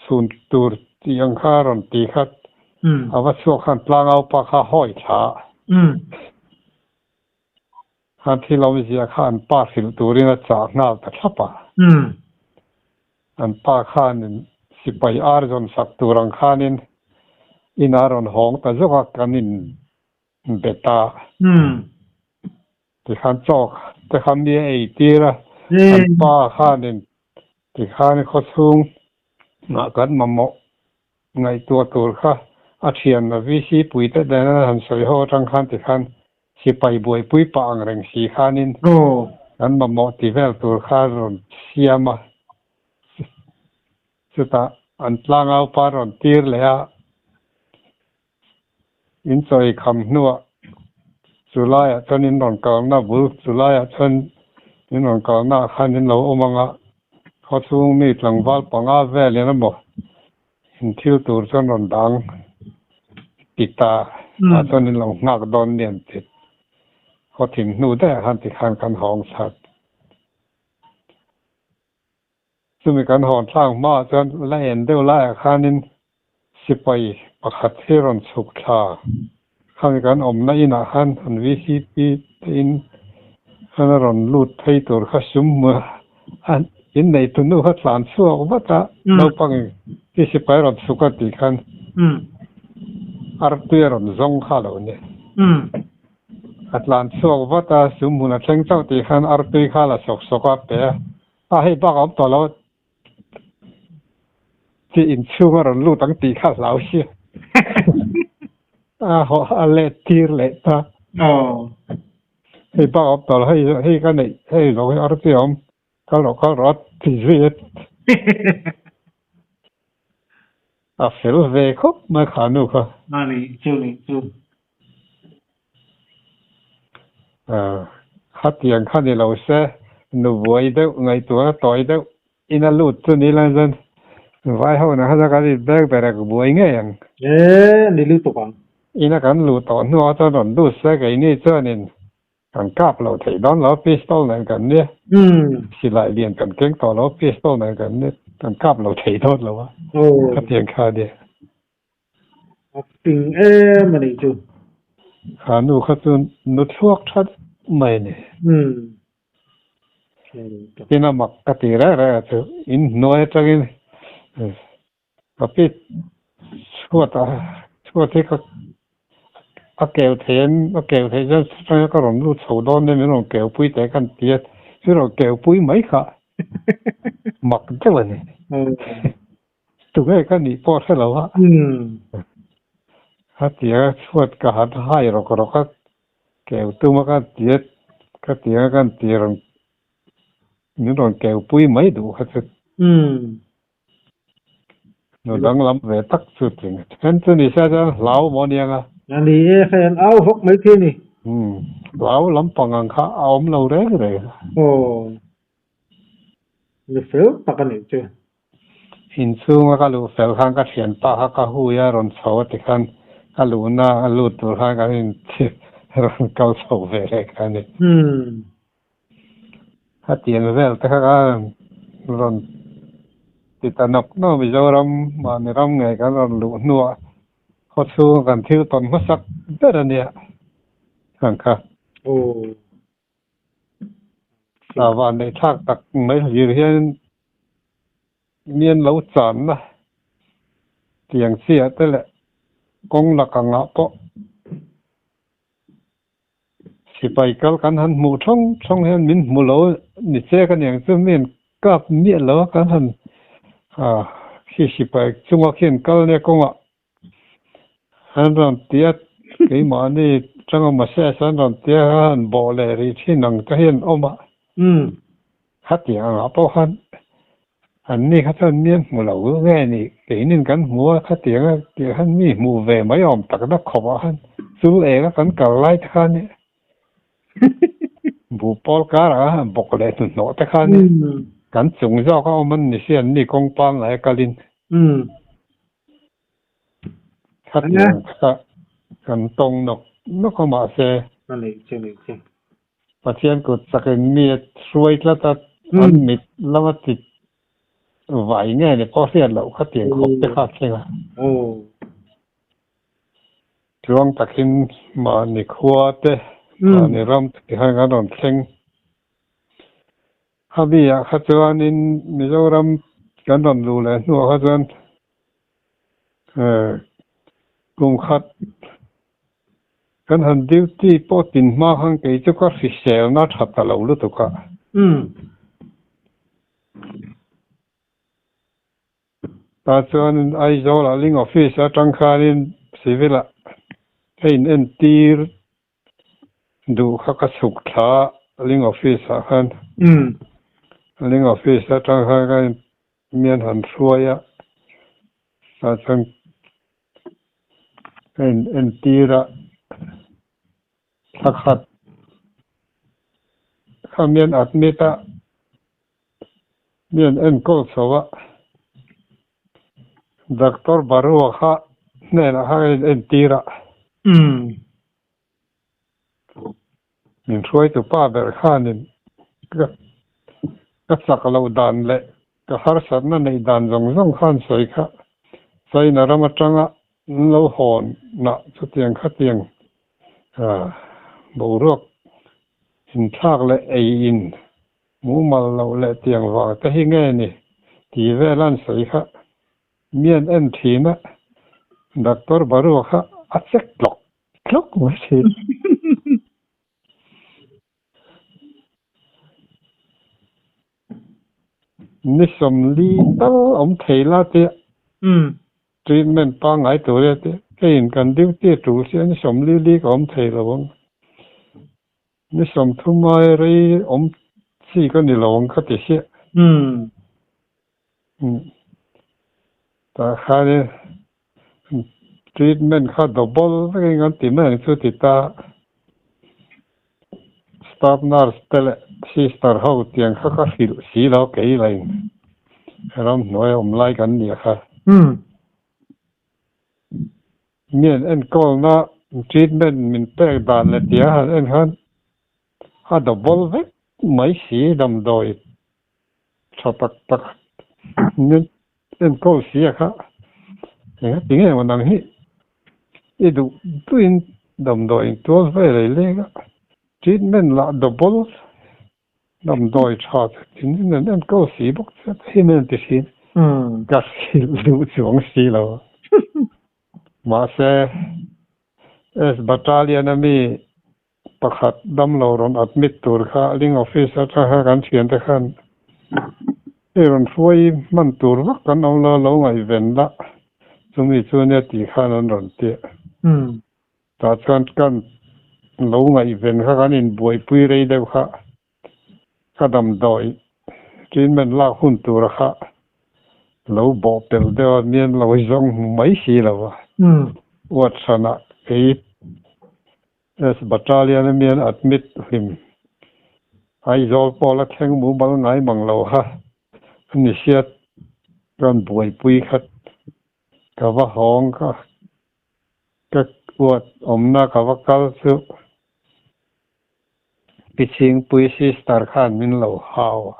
chhun tur tih ang kha a rawn ti kha a va chhuak khan tlangau pa kha hawi thla a. Khan thil awmzia kha an pa hrilh turin a chah nghal ta thlap a. An pa khanin sipai ar zawn sak tur ang khanin in a rawn hawng ta zawk a, kan in be ta. Tikhan chaw te kha mi a ei tir a, an pa khanin tikhan khawchhung ah kan mamawh ngaihtuah tur kha a thian a VC pui te nena han sawi ho atang khan tikhan sipai buaipui pah ang reng si khanin kan mamawh ti vel tur kha a rawn siam a. Chutah an tlangau pa rawn tir leh a, in chawi kham hnuah chu laiah chuan in rawn kalna bul chu laiah chuan in rawn kalna ah khan in lo awm ang a, khawchhung mi tlangval panga velin emaw in thil tur chuan rawn dang ti ta ah chuan in lo nghak dawn nia an ti. Khawthim hnu daih ah khan tikhan kan hawng chhat. Chumi kan hawn thlak hmaah chuan la en deuh laiah khanin sipai pakhat hi rawn chhuk thla. Khami kan awmna inah khan an VCP te in khan a rawn lut phei tur kha sum hmu a innei tu nu kha tlan chhuak vat a, naupangin khi sipai rawn chhuk a tih khan artui a rawn zawng kha a lo ni. A tlan chhuak vat a, sum hmun a thleng chauh tih khan artui kha a la sawk sawk a pe a. A hei bak a awm tawh lo chi inchhung a rawn lut ang tih kha a hlau sia. A haw a let tir leh ta. Hei bak a awm tawh lo, hei hei ka neih hei zawng hi artui a awm kal rawh kal rawh a ti zui a. A fel ve khawp mai kha nu kha. A nih chu nih chu. Khatiang kha ni lo se, nu buai deuh, ngaihtuahna tawi deuh ina lut chu ni lan chuan vai ho na kha chuan kan inbeng ber a, ka buai ngei ang. E, ni lutuk ang. Ina kan luh tawh hnuah chuan rawn lut se, keini chuanin kan kap lo theih dawn lo, pistol nen kan nia, silai lian kan keng tawh lo, pistol nen kan nia, kan kap lo thei dawn lo a, khatiang kha nia. A ping em a nih chu. Kha nu kha chu nu thluak that mai a ni. Tin a mak ka ti reng reng a chu in hnuai atangin ka pi chhuat a chhuat hi ka a keu thei an a keu theih chuan atanga ka rawn lut chho dawn nia min rawn keu pui teh ka han ti a min rawn keu pui mai kha mak deuh a ni. Tunge ka nih pawh hre lo a. Hetiang a chhuat ka han hai rawk rawk a, keu tum a ka ti a, ka ti a ka ti rawn min rawn keu pui mai duh kha chu. Nu danglam ve tak chu tling. Then chu ni se chuan hlau maw aniang a. A ni e, hei an au hawk mai thei a ni. Hlau lampang ang kha a awm lo reng reng. Aw. Ni fel tak a nih chu. Inchhunga ka luh fel khan ka thianpa kha ka hui a rawn chho a tikhan ka luhna a lut tur khan kan in rawn kal chho ve leh kha a ni. Hetiang vel te kha ka rawn ti ta nawk nawk Mizoram mahni ram ngei kan rawn luh hnuah khawchhunga kan thil tawn hmasak ber a nia ang kha. A van neih thlak tak mai hlir hian mi an lo channa tiang chiah te leh kawng lak angah pawh sipai kal kan han hmuh thawng thawng hian min hmu lo ni che ka niang chu mi an kap miah lo a kan han khi sipai chunga khian kal nia kawngah An rawn ti a, keimahni tanga Moses an rawn ti a, a han bawh leh rih thin ang te hian awm a. Khatiang angah pawh khan anni kha chuan mi an hmu lo nge ni, keinin kan hmu a, khatiang a tih khan mi hmuh ve mai awm takna khawpah khan chul eng a kan kal lai te khan buh pawl karah a han bawk leh hnuhnawh te khan kan chung zawk a awm an ni si anni kawng pangngai a kalin. Khatiang kha kan tawng nawk nawk a mahse Pathian kut chakin mi a hruai tlat a, an mit lama ti vai nge ni pawh hriat loh khatiang khawp te kha a thleng a. Tluang takin mahni khua te, mahni ram te khan kan rawn thleng. Khami ah kha chuanin Mizoram kan rawn luh leh hnuah kha chuan kum khat Kan han duty pawh tin hma khan kei chu ka hriselna tha ta lo lutuk a. Tah chuanin Aizawlah Link Office atang khanin Civil ah ka in entir duh kha ka chhuk thla a Link Office ah khan. Link Office atang khan ka in mian han hruai a, tah chuan ka in entir a, thla khat kha mian admit a. Mi an enkawl chho a, Doctor Barua kha hnenah kha ka in entir a. Min hruaitu pa ber khanin ka ka chak loh dan leh ka harsatna neih dan zawng zawng khan sawi kha China ram atanga an lo hawn nah chutiang khatiang boruak inthlak leh ei in Mumal loh leh tiang vang te hi nge ni tih vel an sawi kha mi an en thin a, Doctor Barua kha a check tlawk tlawk mai thin. Ni sawmli tal awm thei la tia treatment pangngai tur e tia keiin kan duty a tul sia ni sawmli li ka awm thei lo ang. Ni sawmthum ai rei awm chi ka ni lo ang ka ti hriah. Tah khanin treatment kha double vekin kan ti mai ang chu ti ta. Staff nurse te leh sister ho tiang kha ka hrilh si lo kei lain ramhnuai awm lai kan nih kha. Mi an enkawlna treatment min pek dan leh tia han en khan a double vek mai si damdawi tha tak tak min enkawl si a kha eng a ti nge maw nang hi i duh duhin damdawi intual vel ei leng a treatment lah double Damdawi tha tin in an enkawl si bawk che te hi men ti thin. Ka hrilh duh chuang si lo. Mahse, S Battalion a mi pakhat damlo rawn admit tur kha Link Office atang kha kan thiante khan hei rawn hruai hman tur vak kan awm lo a lo ngaihven la chumi chu ania tih khan an rawn ti a. Tah chuan kan lo ngaihven kha kan inbuaipui rei deuh kha ka damdawi treatment lak hun tura kha lo bawh pelh deuh a, mian lo zawng hmu mai si lo va. Uatchhanah kei S Battalion a mian admit hlim Aizawl pawh la thleng mumal ngai mang lo kha a ni sia kan buaipui kha ka va hawng kha. Ka uat awmna ka va kal chu Pi Chhingpui sister khan min lo hau a.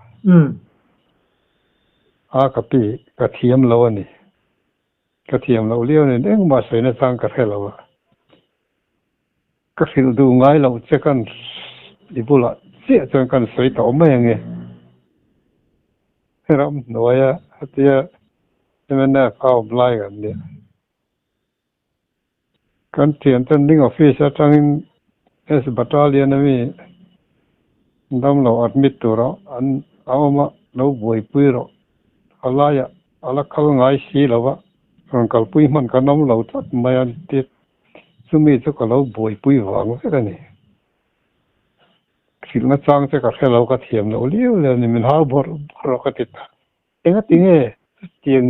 A ka pi ka thiam lo a ni. Ka thiam loh liau nen engmah sawina chang ka hre lo a. Ka hrilh duh ngai loh che kan i bulah chiah chuan kan sawi tawh mai ange. Ramhnuaia hetia mnf a awm lai kan nia. Kan thian ten ding office atangin S Battalion a mi damlo admit tura an a awm a, lo buaipui rawh. A laiah a la kal ngai si lo va, rawn kalpui hman kan awm lo tlat mai a ti. Chumi chu ka lo buaipui vang vek a ni. Hrilhna chang che ka hre lo, ka thiam loh liau liau a ni, min hau bawrh bawrh rawh ka ti ta. Engati nge chutiang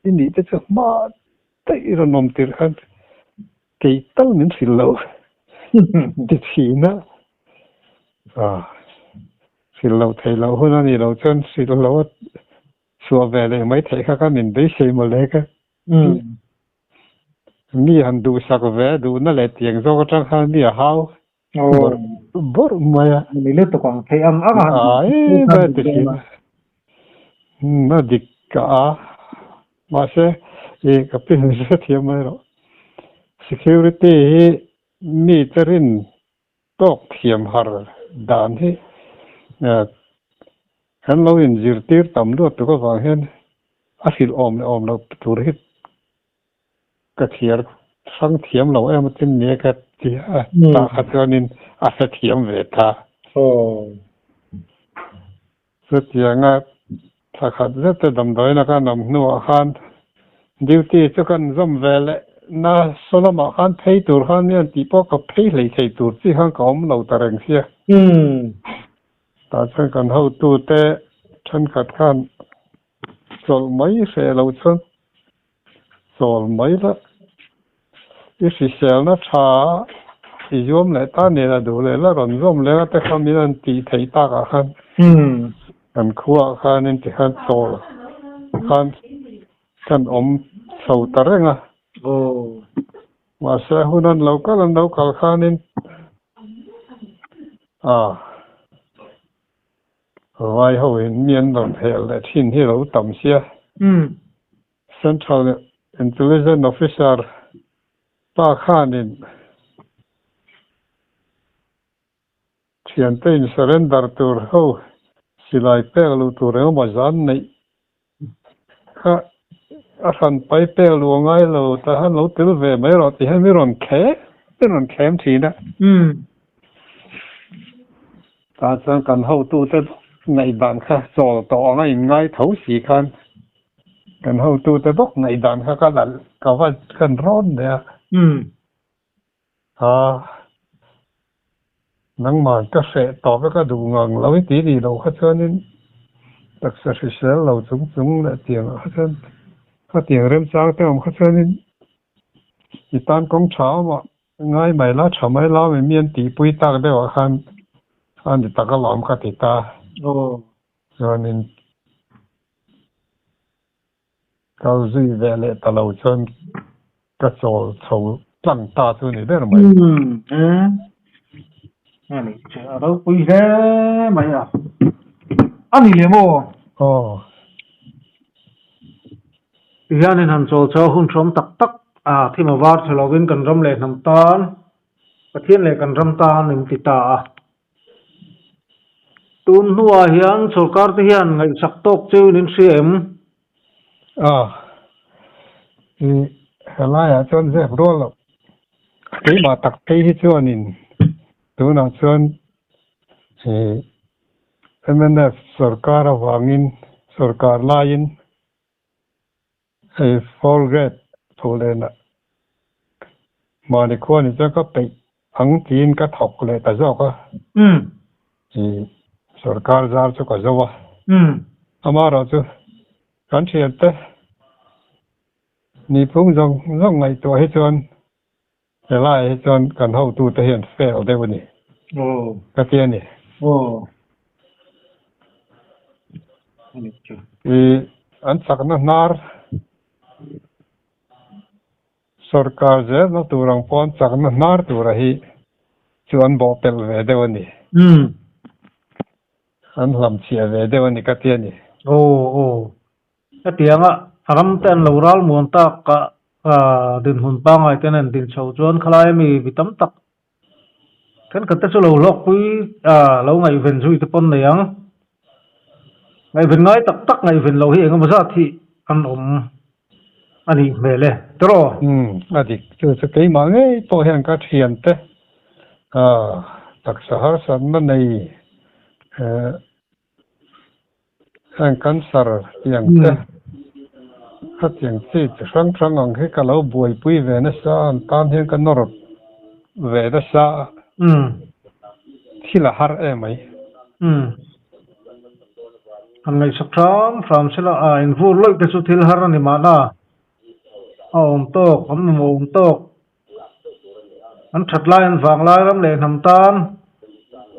i nih te chu hma daih rawn awm tirh khan kei tal min hrilh loh ti thin a, hrilh loh theih loh hun a nih loh chuan hrilh loh a chhuah ve leh mai theih kha khan min beisei mawle ka mi han duhsak ve duhna leh tiang zawk atang khan mi a hau bawrh bawrh mai a. Ni lutuk ang theih ang ang a han Ai ber ti thin a dik ka a mahse i ka pi han hrethiam mai rawh security hi mi te rin tawk thiam har dan hi kan lo inzirtir tam luat tuk avang hian a hrilh awm leh awm loh tur hi ka thliar hrang thiam lo em atin nia ka ti a, tah kha chuanin a hrethiam ve ta. Chutianga thla khat zet te damdawiin a kan awm hnuah khan duty chu kan zawm ve leh na saw lamah khan phei tur khan mi an tih pawh ka phei hlei thei tur chi khan ka awm lo ta reng sia. Tah chuan kan hotute thenkhat khan chawlh mai hreh lo chuan chawl mai la, i hriselna tha i zuam leh ta nen a duh leh la rawn zawm leh a te kha min an tih theih takah khan kan khuaah khanin tikhan chawl khan kan awm chho ta reng a. Mahse hun an lo kal an lo kal khanin a vai ho in mi an rawn hel leh thin hi lo tam sia. Central Intelligence Officer pa khanin thiante in surrender tur ho silai pek luh tur engemaw zan neih kha a hran pai pek luh a ngai lo ta khan lo tel ve mai rawh tih hian mi rawn thlem mi rawn thlem thin a. Tah chuan kan hotute ngaihdan kha chawl tawh anga inngai tho si khan kan hotute bawk ngaihdan kha ka la ka va kan rawn leh a. A, nangmah ka hreh tawp e ka duh ngang lo i ti ni loh kha chuanin taksa hrisel lo chung chung leh tiang ah kha chuan khatiang remchang te awm kha chuanin i tan kawng tha awm ah ngai mai la tha mai la awm mi an tihpui tak deuh ah khan a ni tak alawm ka ti ta. Chuanin Kal zui ve leh ta lo chuan ka chawl chho tlang ta chu ni ber mai. Umm e, a nih chu a ropui hle mai a, a ni lem aw. Aw. Tihianin han chawl chho hun hrawm tak tak a thim a var tha lovin kan ram leh hnam tan, Pathian leh kan ram tan in ti ta a. Tun hnuah hian sorkar te hian ngaihsak tawk cheu in in hria em? A, i helaiah chuan zep rual loh. Keimah tak phei hi chuanin tunah chuan i mnf sorkar avangin sorkar laiin hei four grade tho lenah mahni khua ni chuan ka peih ang tiin ka thawk leh ta zawk a. I sorkar zar chu ka zo a. Amaherawhchu kan thiante nihphung zawng zawng ngaihtuah hi chuan helaiah hi chuan kan hotute hian fail deuh a ni ka ti a ni. I an chakna hnar sorkar zelna tur ang pawh an chakna hnar tura hi chu an bawhpelh ve deuh a ni. An hlam chhiah ve deuh a ni ka ti a ni. Aw aw. Hetianga a ram te an lo ral muan tak a dinhmun pangngai te nen din chho chuan khalai ami mi tam tak thenkhat te chu lo hlawkpui a lo ngaihven zui te pawn nei ang. Ngaihven ngai tak tak ngaihven loh hi engemaw zat hi an awm a nih hmel e tiraw? Umm a dik chu chu keimah ngei pawh hian ka thiante taksa harsatna nei Heng cancer tiang te khatiang chi chi hrang hrang ang hi ka lo buaipui ve nasa a, an tan hian ka nawr ve nasa a, thil a har em ai. Han ngaihsak hram hram sela a invur lawih te chu thil har a ni mahna, a awm tawk, an mamawh awm tawk. An that lai an vang lai ram leh hnam tan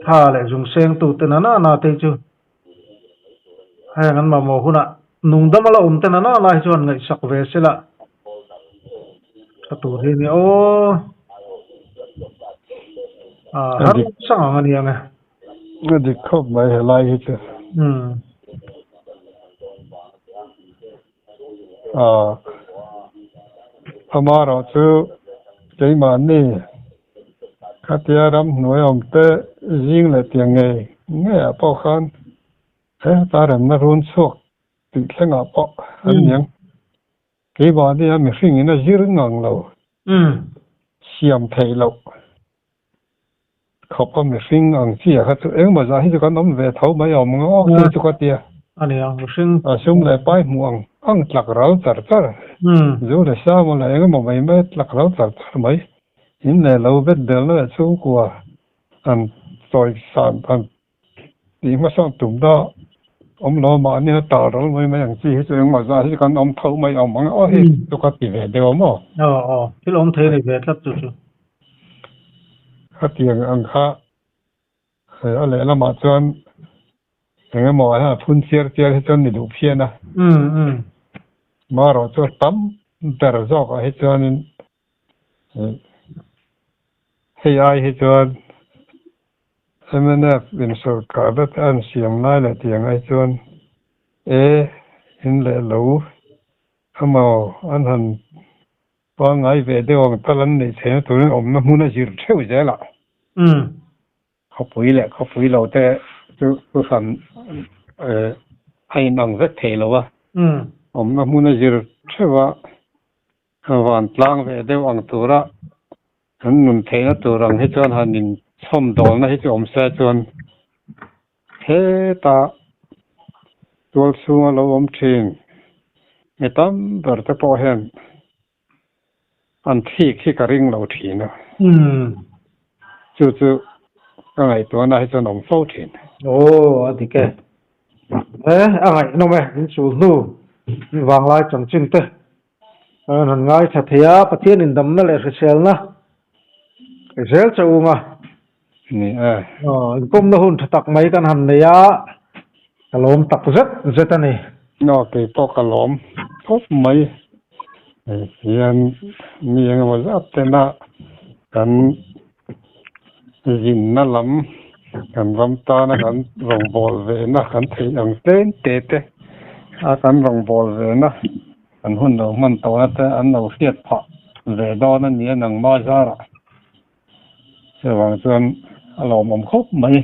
tha leh zung seng tu te nana na te chu heng an mamawh hunah nung dam a la awm te nana na hi chuan ngaihsak ve sela tha tur hi a ni aw a har sang ang a ni ang e. A dik khawp mai helai hi chu. A, amaherawh chu keimahni khatia ramhnuai awm te zing leh tiang ngei ngeiah pawh khan he ta remna run chhuak tih thlengah pawh an niang. Keimahni a mihringin a zir ngang lo, siam theih loh. Khawp a mihring ang chi ah kha chu engmaw zah hi chu kan awm ve tho mai awm ang aw chu chu ka tia. A ni ang mihring. A sum leh pai hmuh ang ang tlak ral char char. Zu leh sa maw leh engemaw mai mai tlak ral char char mai. In leh lo bet belna leh chhungkua an chawi san an tih hmasa tum da awm lo mahni a tal ral mai mai ang chi hi chu engmaw zah hi chu kan awm tho mai awm ang aw hi chu ka ti ve deuh a maw. Aw aw thil awm thei a ni ve tlat chu chu. Khatiang ang kha a lehlamah chuan eng emaw ah hian a phun chiar chiar hi chuan ni duh phian a. Marawh chu a tam ber zawkah hi chuanin hei ai hi chuan mnf insawrkar te an siam lai leh tiang ai chuan e in leh lo emaw an han Pangngai ve deuh ang tal an neih theihna turin awmna hmun a zir theuh zel a. Khawpui leh khawpui lo te chu thuhran a inang vek thei lo a. Awmna hmun a zir theuh a, vantlang ve deuh ang tura an nun theihna tur ang hi chuan han inchhawmdawlna hi chu awm se chuan Heta tual chhunga lo awm thin mi tam ber te pawh hian an thik hi ka ring lo thin a, chu chu ka ngaihtuahna hi chuan awm fo thin. Aw a dik e. E a ngaihnawm e, in chul hnu in vanglai chanchin te an han ngaithla thei a, Pathian indamna leh hriselna zel che ung a. Ni e. Aw, inkawmna hun tha tak mai kan han nei a, ka lawm tak zet zet a ni. Aw, kei pawh ka lawm khawp mai. Hei hian mi engemaw zat tena kan zinna lam, kan ram tana kan rawngbâwl vena kan theih ang tlem te te a kan rawngbâwl vena kan hun lo hman tawhna te an lo hriat phah ve dawn a ni a nangmah zarah. Chuvang chuan a lawmawm khawp mai.